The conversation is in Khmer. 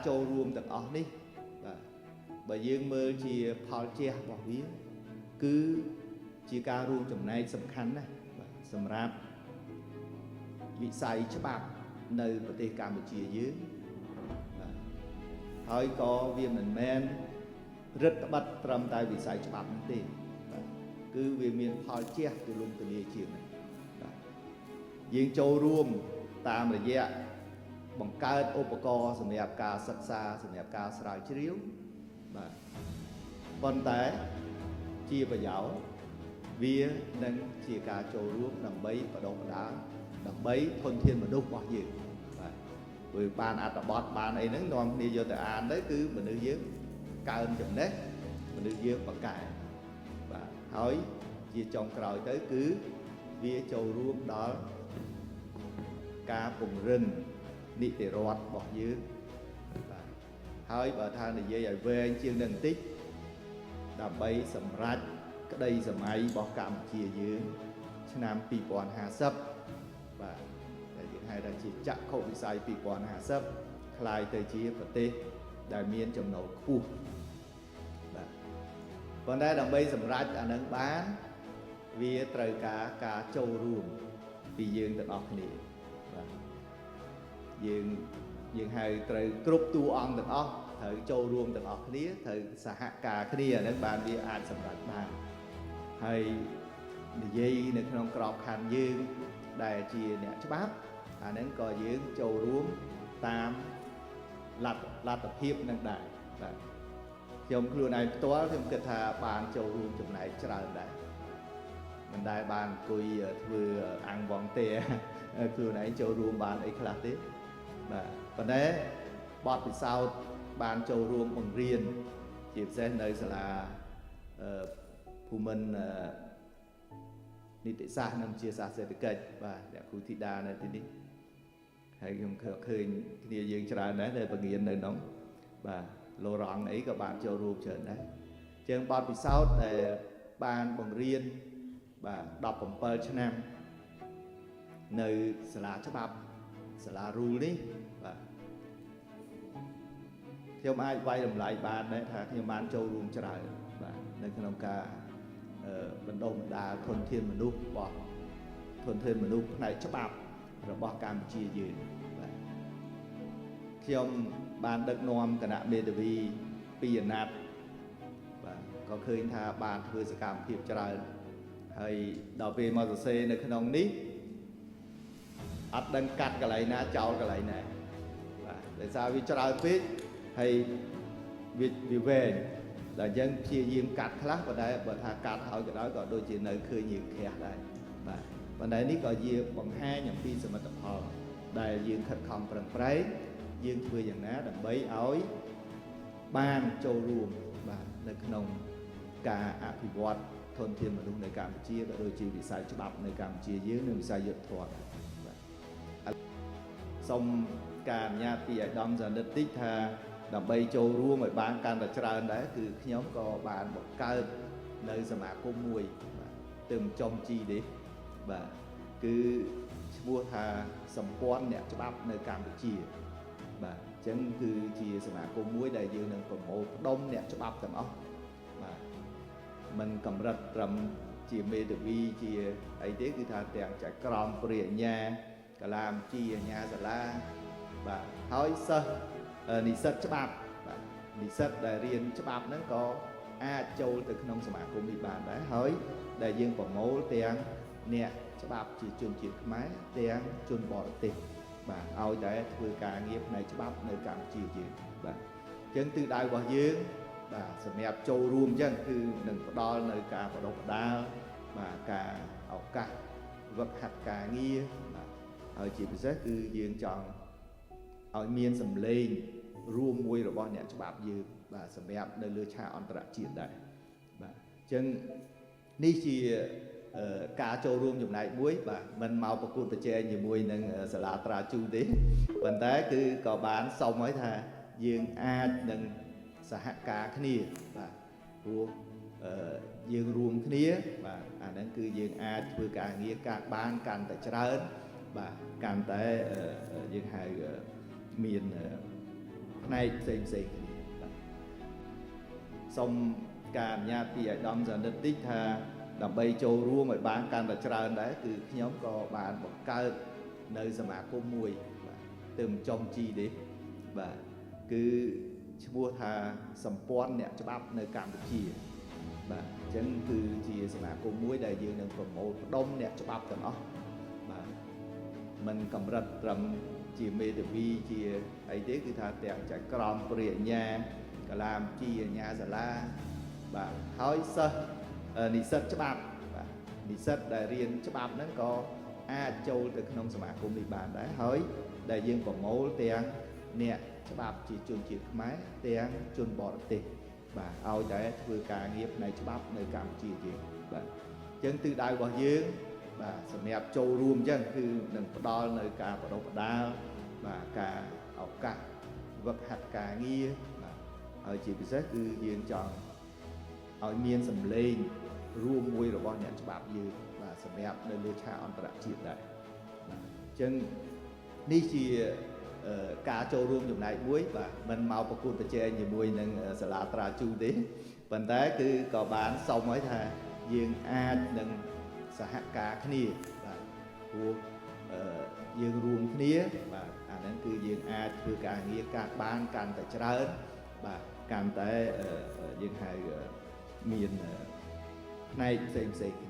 ចូលរួមទាំងអស់នេះបាទបើយើងមើលជាផលជះរបស់វាគឺជាការរួមចំណែកសំខាន់ណាស់បាទសម្រាប់វិស័យច្បាប់នៅប្រទេសកម្ពុជាយើងបាទហើយក៏វាមិនមែនរឹតបន្តឹងត្រឹមតែវិស័យច្បាប់នោះទេបាទគឺវាមានផលជះទូលំទូលាយជាងនេះបាទយើងចូលរួមតាមរយៈបង្កើតឧបករណ៍សម្រាប់ការសិក្សាសម្រាប់ការស្រាវជ្រាវបាទប៉ុន្តែជាប្រយោជន៍វានឹងជាការចូលរួមដើម្បីបណ្ដុះបណ្ដាលដើម្បីធនធានមនុស្សរបស់យើងបាទព្រោះបានអត្ថបទបានអីហ្នឹងនាំគ្នាយកទៅអានទៅគឺមនុស្សយើងកើនចំណេះមនុស្សយើងបកកែបាទហើយជាចុងក្រោយទៅគឺវាចូលរួមដល់ការពង្រឹងនីតិរដ្ឋរបស់យើងបាទហើយបើថានិយាយឲ្យវែងជាងនឹងបន្តិចដើម្បីសម្រេចក្តីសម័យរបស់កម្ពុជាយើងឆ្នាំ2050បាទដែលយើងហៅថាជាចក្ខុវិស័យ2050ក្លាយទៅជាប្រទេសដែលមានចំណូលខ្ពស់បាទប៉ុន្តែដើម្បីសម្រេចអានឹងបានវាត្រូវការការចូលរួមពីយើងទាំងអស់គ្នាបាទយើងហៅត្រូវគ្រប់តួអង្គទាំងអស់ត្រូវចូលរួមទាំងអស់គ្នាត្រូវសហការគ្នាអានឹងបានវាអាចសម្រេចបានហើយនិយាយនៅក្នុងក្របខ័ណ្ឌយើងដែលជាអ្នកច្បាប់អានឹងក៏យើងចូលរួមតាមលទ្ធភាពនឹងដែរបាទខ្ញុំខ្លួនឯងផ្ទាល់ខ្ញុំគិតថាបានចូលរួមចំណែកច្រើនដែរមិនដែលបានអង្គុយធ្វើអាំងវងទេខ្លួនឯងចូលរួមបានអីខ្លះទេបាទប៉ុន្តែបទពិសោធន៍បានចូលរួមបង្រៀនជាពិសេសនៅសាលាភូមិន្ទនីតិសាស្ត្រនិងវិទ្យាសាស្ត្រសេដ្ឋកិច្ចបាទអ្នកគ្រូធីតានៅទីនេះហើយខ្ញុំឃើញគ្នាយើងច្រើនដែរដែលបង្រៀននៅនោះបាទឡូរ៉ង់អីក៏បានចូលរួមច្រើនដែរជាងបទពិសោធន៍ដែលបានបង្រៀនបាទ17ឆ្នាំនៅសាលាច្បាប់សាលារូលនេះបាទខ្ញុំអាចវាយតម្លៃបានដែរថាខ្ញុំបានចូលរួមច្រើនបាទនៅក្នុងការបណ្ដុះបណ្ដាលធនធានមនុស្សរបស់ធនធានមនុស្សផ្នែកច្បាប់របស់កម្ពុជាយើងបាទខ្ញុំបានដឹកនាំគណៈមេធាវីពីអាណត្តិបាទក៏ឃើញថាបានធ្វើសកម្មភាពច្រើនហើយដល់ពេលមកសរសេរនៅក្នុងនេះអត់ដឹងកាត់កន្លែងណាចោលកន្លែងណាបាទដោយសារវាច្រើនពេកហើយវាវែងដល់អញ្ចឹងព្យាយាមកាត់ខ្លះប៉ុន្តែបើថាកាត់ហើយក៏ដោយក៏ដូចជានៅឃើញយើងក្រាស់ដែរបាទប៉ុន្តែនេះក៏ជាបង្ហាញអំពីសមិទ្ធផលដែលយើងខិតខំប្រឹងប្រែងយើងធ្វើយ៉ាងណាដើម្បីឲ្យបានចូលរួមបាទនៅក្នុងការអភិវឌ្ឍធនធានមនុស្សនៅកម្ពុជាក៏ដូចជាវិស័យច្បាប់នៅកម្ពុជាយើងនិងវិស័យយុត្តិធម៌ដែរបាទសូមការអនុញ្ញាតពីអាយដាមសានិតតិចថាដើម្បីចូលរួមឲ្យបានកាន់តែច្រើនដែរគឺខ្ញុំក៏បានបង្កើតនៅសមាគមមួយបាទទើបចំជីទេបាទគឺឈ្មោះថាសម្ព័ន្ធអ្នកច្បាប់នៅកម្ពុជាបាទអញ្ចឹងគឺជាសមាគមមួយដែលយើងនឹងប្រមូលផ្ដុំអ្នកច្បាប់ទាំងអស់បាទមិនកម្រិតត្រឹមជាមេធាវីជាអីទេគឺថាទាំងចៅក្រមព្រះអញ្ញាកាឡាមជីអញ្ញាសាលាបាទហើយសិស្សនិស្សិតច្បាប់បាទនិស្សិតដែលរៀនច្បាប់ហ្នឹងក៏អាចចូលទៅក្នុងសមាគមនេះបានដែរហើយដែលយើងប្រមូលទាំងអ្នកច្បាប់ជាជនជាតិខ្មែរទាំងជនបរទេសបាទឲ្យតែធ្វើការងារផ្នែកច្បាប់នៅកម្ពុជាយើងបាទអញ្ចឹងទិសដៅរបស់យើងបាទសម្រាប់ចូលរួមអញ្ចឹងគឺនឹងផ្ដល់នៅការបណ្ដុះបណ្ដាលបាទការឱកាសវឹកហាត់ការងារបាទហើយជាពិសេសគឺយើងចង់ឲ្យមានសម្លេងរួមមួយរបស់អ្នកច្បាប់យើងបាទសម្រាប់នៅលើឆាកអន្តរជាតិដែរបាទអញ្ចឹងនេះជាការចូលរួមចំណែកមួយបាទមិនមកប្រកួតប្រជែងជាមួយនឹងសាលាត្រាជូទេប៉ុន្តែគឺក៏បានសុំឲ្យថាយើងអាចនឹងសហការគ្នាបាទព្រោះយើងរួមគ្នាបាទអាហ្នឹងគឺយើងអាចធ្វើការងារការបានកាន់តែច្រើនបាទកាន់តែយើងហៅមាន ផ្នែកផ្សេងផ្សេងគ្នាបាទសូមការអនុញ្ញាតពីអាដាមសានិតតិចថាដើម្បីចូលរួមឲ្យបានកាន់តែច្រើនដែរគឺខ្ញុំក៏បានបង្កើតនៅសមាគមមួយបាទទើបចុងជីទេបាទគឺឈ្មោះថាសម្ព័ន្ធអ្នកច្បាប់នៅកម្ពុជាបាទអញ្ចឹងគឺជាសមាគមមួយដែលយើងនឹងប្រមូលផ្ដុំអ្នកច្បាប់ទាំងអស់បាទមិនកម្រិតត្រឹមជាមេធាវីជាអីទេគឺថាទាំងចៅក្រមព្រះអញ្ញាកាឡាមជីអញ្ញាសាលាបាទហើយសិស្សនិស្សិតច្បាប់បាទនិស្សិតដែលរៀនច្បាប់ហ្នឹងក៏អាចចូលទៅក្នុងសមាគមនេះបានដែរហើយដែលយើងប្រមូលទាំងអ្នកច្បាប់ជាជនជាតិខ្មែរទាំងជនបរទេសបាទឲ្យតែធ្វើការងារផ្នែកច្បាប់នៅកម្ពុជាយើងបាទអញ្ចឹងទិសដៅរបស់យើងបាទសម្រាប់ចូលរួមអញ្ចឹងគឺនឹងផ្ដល់នៅការបណ្ដុះបណ្ដាលបាទការឱកាសវឹកហាត់ការងារបាទហើយជាពិសេសគឺយើងចង់ឲ្យមានសម្លេងរួមមួយរបស់អ្នកច្បាប់យើងបាទសម្រាប់នៅលើឆាកអន្តរជាតិដែរបាទអញ្ចឹងនេះជាការចូលរួមចំណែកមួយបាទមិនមកប្រកួតប្រជែងជាមួយនឹងសាលាត្រាជូទេប៉ុន្តែគឺក៏បានសុំឲ្យថាយើងអាចនឹងសហការគ្នាបាទព្រោះយើងរួមគ្នាបាទអាហ្នឹងគឺយើងអាចធ្វើការងារកាត់បានកាន់តែច្រើនបាទកាន់តែយើងហៅមានផ្នែកផ្សេងផ្សេងគ្នា។